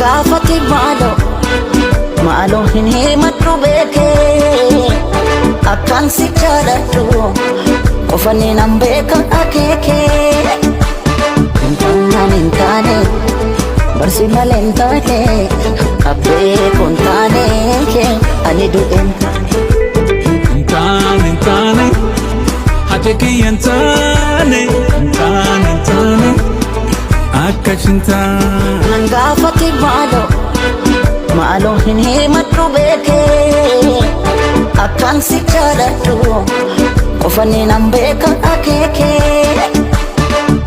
gaafate maaloo maaloo hin himadhu beekee akkaan si jaaladhu qofani nan beeka akeekee. Hin taane hin taane barsi malee hin taane abbee kun taane ani du'een taane. Hin taane hin taane haja kiyya hin taane hin taane hin taane akkas hin taane. Nan gaafate maaloo maaloo hin himadhu beekee akkaan si jaaladhu qofani nan beeka akeekee.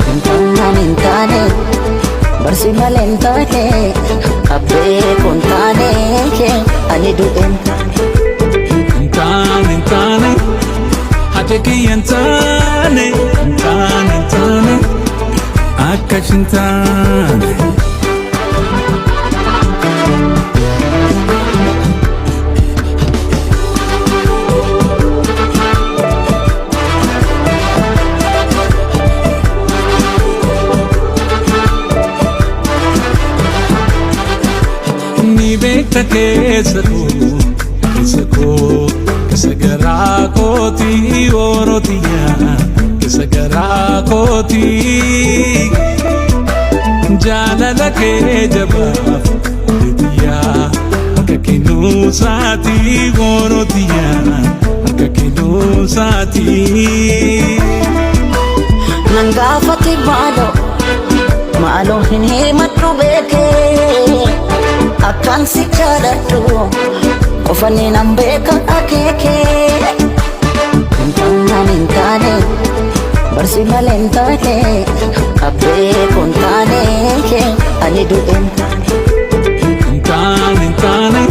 Hin taane hin taane barsi malee hin taane abbee kun taane ani du'een taane. Hin taane hin taane haja kiyya hin taane hin taane hin taane akkas hin taane. Ni beekta keessa koo keessa koo keessa garaa kootii orootiyaa keessa garaa kootii jaalala kee jabaaf beetiyaa harka kennuusaatii orootiyaa harka kennuusaatii. Nan gaafate maaloo maaloo hin himadhu beekee akkaan si jaaladhu qofani nan beeka akeekee. Hin taane hin taane barsi malee hin taane abbee kun taane ani du'een taane. Hin taane hin taane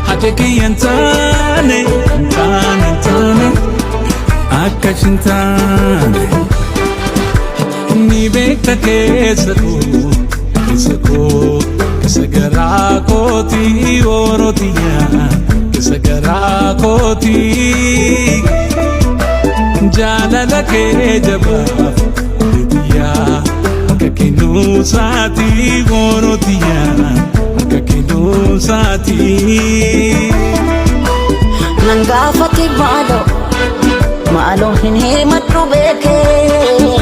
haja kiyya hin taane hin taane hin taane akkas hin taane. Ni beekta keessa koo keessa koo keessa garaa kootii orootiyaa keessa garaa kootii jaalala kee jabaaf beetiyaa harka kennuusaatii orootiyaa harka kennuusaatii. Nan gaafate maaloo maaloo hin himadhu beekee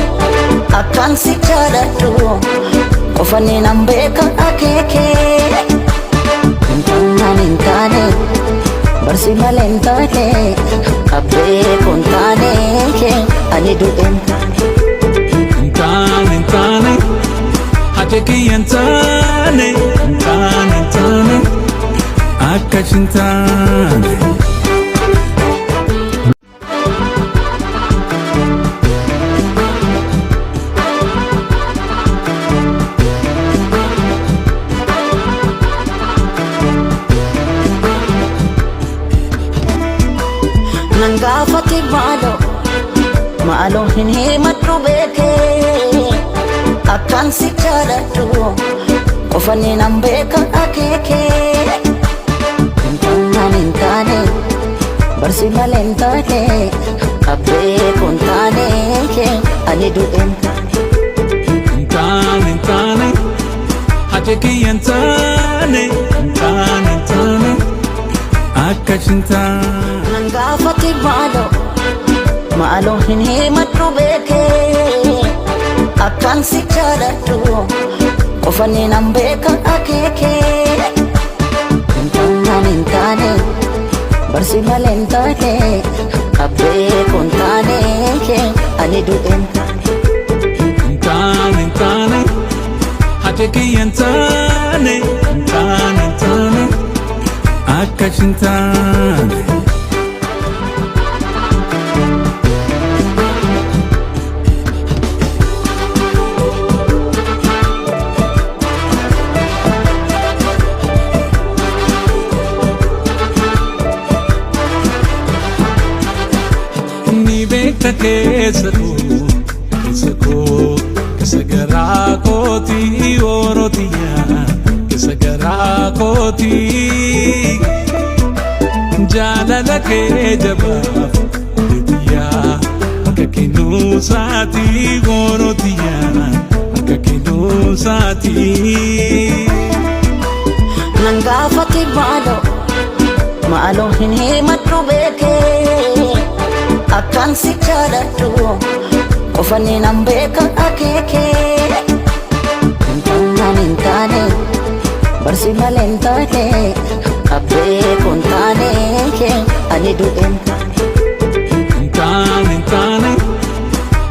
akkaan si jaaladhu qofani nan beeka akeekee. Hin taane hin taane barsi malee hin taane abbee kun taane ani du'een taane. Hin taane hin taane haja kiyya hin taane hin taane hin taane akkas hin taane. Nan gaafate maaloo maaloo hin himadhu beekee akkaan si jaaladhu qofani nan beeka akeekee. Hin taane hin taane barsi malee hin taane abbee kun taane ani du'een taane. Hin taane hin taane haja kiyya hin taane hin taane hin taane akkas hin taane. Nan gaafate maaloo maaloo hin himadhu beekee akkaan si jaaladhu qofani nan beeka akeekee. Hin taane hin taane barsi malee hin taane abbee kun taane ani du'een taane. Hin taane hin taane haja kiyya hin taane hin taane hin taane akkas hin taane. Ni beekta keessa koo keessa koo keessa garaa kootii orootiyaa keessa garaa kootii jaalala kee jabaaf beetiyaa harka kennuusaatii orootiyaa harka kennuusaatii. Maaloo hin himadhu beekee akkaan si jaaladhu qofani nan beeka akeekee. Hin taane, hin taane, barsi malee hin taane, abbee kun taane, ani du'e hin taane. Hin taane, hin taane,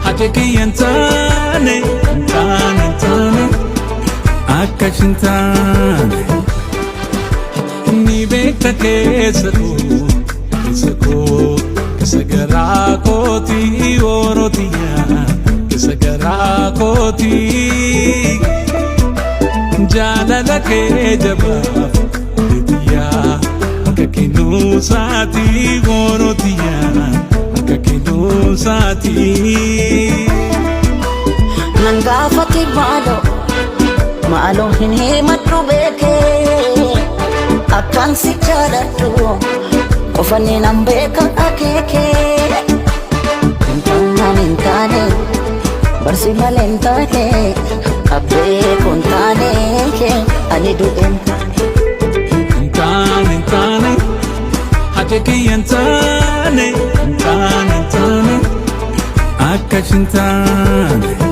haati kiyya hin taane, hin taane, hin taane, akkas hin taane. Ni beekta keessa koo, keessa koo, keessa garaa kooti, orootiyaa, keessa garaa kooti. Jaalala kee jabaaf beetiyaa, akka kennuusaati, orootiyaa, akka kennuusaati. Nan gaafate maaloo, maaloo hin himadhu beekee akkaan si jaaladhu qofani nan beeka akeekee. Hin taane, hin taane, barsi malee hin taane, abbee kun taane, ani du'e hin taane. Hin taane, hin taane, haati kiyya hin taane, hin taane, hin taane, akkas hin taane.